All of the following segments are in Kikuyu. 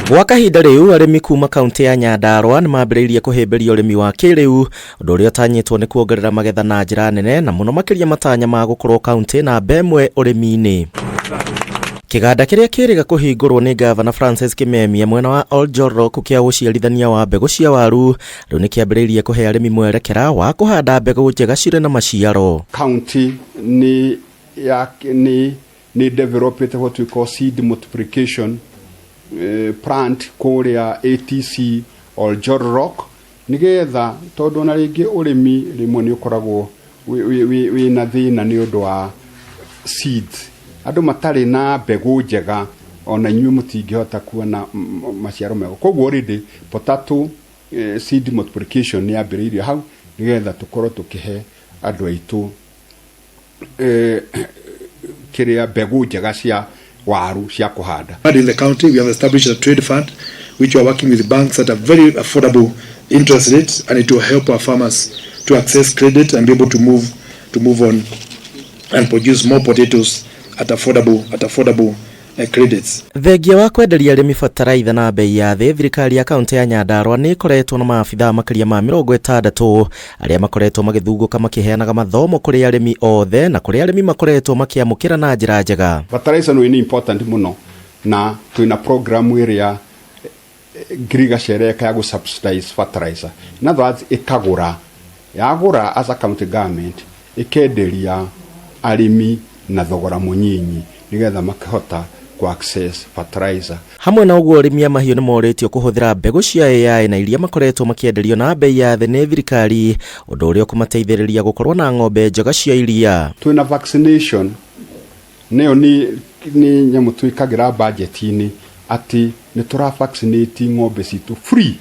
Gwa kahinda rĩu arĩmi kuma kaunti ya Nyandarua nĩ mambĩrĩirie kũhĩmbĩria ũrĩmi wa kĩrĩu, ũndũ ũrĩa ũtanyĩtwo nĩ kuongerera magetha na njĩra nene na mũno makĩria matanya ma gũkorwo kaunti namba ĩmwe ũrĩmi-inĩ. Kĩganda kĩrĩa kĩrĩga kũhingũrwo nĩ Gavana Francis Kimemia mwena wa Oljorok kĩa ũciarithania wa mbegũ cia waru rĩu nĩ kĩambĩrĩirie kũhe arĩmi mwerekera wa kũhanda mbegũ njega cirĩ na maciaro. County nĩ ya nĩ developed what we call seed multiplication plant kũrĩa ATC Oljorok, nĩgetha tondũ ona rĩngĩ ũrĩmi rĩmwe nĩ ũkoragwo wĩna thĩna nĩ ũndũ wa seeds, andũ matarĩ na mbegũ njega, ona inyuĩ mũtingĩhota kuona maciaro mega. Koguo already potato seed multiplication nĩ yambĩrĩirio hau, nĩgetha tũkorwo tũkĩhe andũ aitũ kĩrĩa mbegũ njega cia waru cia kũhanda. In the county, we have established a trade fund which we are working with banks at a very affordable interest rate, and it will help our farmers to access credit and be able to move on and produce more potatoes at affordable credits. Thengia wa kwenderia arĩmi bataraitha na bei ya thĩ, thirikari ya kaunti ya Nyandarua nĩ ĩkoretwo na maabithaa makĩria ma 60 arĩa makoretwo magĩthungũka makĩheanaga mathomo kũrĩ arĩmi othe na kũrĩ arĩmi makoretwo makĩamũkĩra na njĩra njega. Fertilizer nĩ important mũno, na twĩna program ĩrĩa ngirigaca ĩreka ya gũ subsidize fertilizer. In other words, ĩkagũra, yagũra as a county government, ĩkenderia arĩmi na thogora mũnyinyi, nĩgetha makĩhota ku access fertilizer. Hamwe na ũguo, arĩmi a mahiũ nĩ morĩtio kũhũthĩra mbegũ cia AI na iria makoretwo makĩenderio na bei ya thĩ nĩ thirikari, ũndũ ũrĩa ũkũmateithĩrĩria gũkorwo na ng'ombe njega cia iria. Twĩna vaccination, nĩyo nĩ nyamũ twĩkagĩra budget-inĩ atĩ nĩ tũra vaccinate ng'ombe citũ free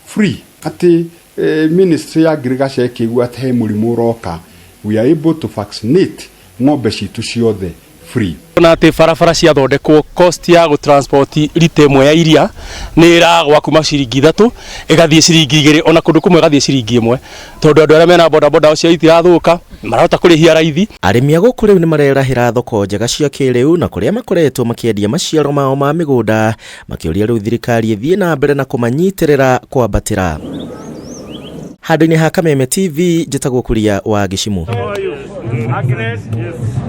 free, atĩ ministry ya agriculture ĩkĩigua atĩ he mũrimũ ũroka, we are able to vaccinate ng'ombe citũ ciothe free. Na atĩ barabara ciathondekwo, cost ya gũ transport rita ĩmwe ya iria nĩ ĩragwa kuma ciringi 3 ĩgathiĩ ciringi 2, ona kũndũ kũmwe ĩgathiĩ ciringi 1, tondũ andũ arĩa mena bodaboda ũcio itirathũka marahota kũrĩhia raithi. Arĩmi a gũkũ rĩu nĩ marerahĩra thoko njega cia kĩrĩu na kũrĩa makoretwo makĩendia maciaro mao ma mĩgũnda, makĩũria rĩu thirikari ĩthiĩ na mbere na kũmanyitĩrĩra kwambatĩra. Handũ-inĩ ha Kameme TV, njĩtagwo Kuria wa Gĩcimu. Agnes. Yes.